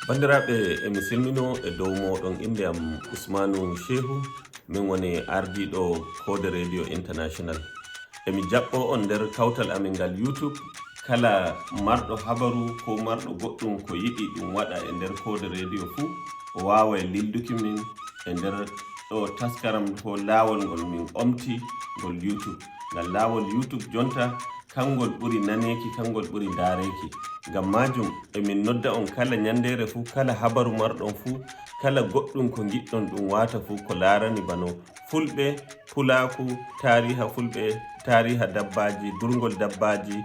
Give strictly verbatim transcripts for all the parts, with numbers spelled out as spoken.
Banndiraaɓe, emi silmino e dow mooɗon. Innde am Usmaanu Shehu, min woni ardiiɗo Koode Radio International. Emi jaɓɓo on nder kawtal amin ngal YouTube. Kala marɗo habaru ko marɗo goɗɗum ko yiɗi ɗum waɗa e nder Koode Radio fuu, o waaway lilduki min e nder ɗo taskaram ko laawol ngol min omti ngol YouTube. Ngal laawol YouTube jonta kangol ɓuri naneeki, kangol ɓuri ndaareeki. Ngam maajum, emin nodda on kala nyandeere fuu, kala habaru marɗon fuu, kala goɗɗum ko ngiɗɗon ɗum waata fuu ko laarani bano Fulɓe, Pulaaku, taariha Fulɓe, taariha dabbaaji, durngol dabbaaji,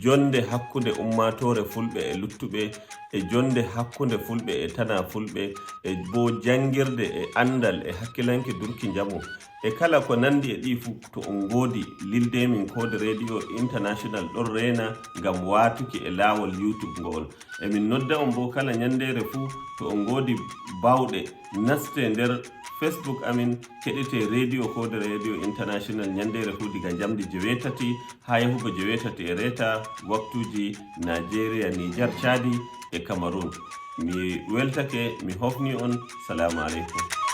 jonde hakkunde ummaatoore Fulɓe e luttuɓe, e jonde hakkunde Fulɓe e tana Fulɓe, e boo janngirde e anndal e hakkilanke durki njamu. E kala ko nanndi e ɗii fuu, to on ngoodi, lilde min Koode Radio International ɗon reena ngam waatuki e laawol YouTube ngo'ol. Emin nodda on boo kala nyandeere fuu, to on ngoodi baawɗe, naste nder Facebook amin, keɗete Radio Koode Radio International nyandeere fuu diga njamdi jeweetati haa yahugo jeweetati e reeta waktuuji Nigeria, Niger, Chadi e Cameroon. Mi weltake, mi hofni on. Salaamu aleykum.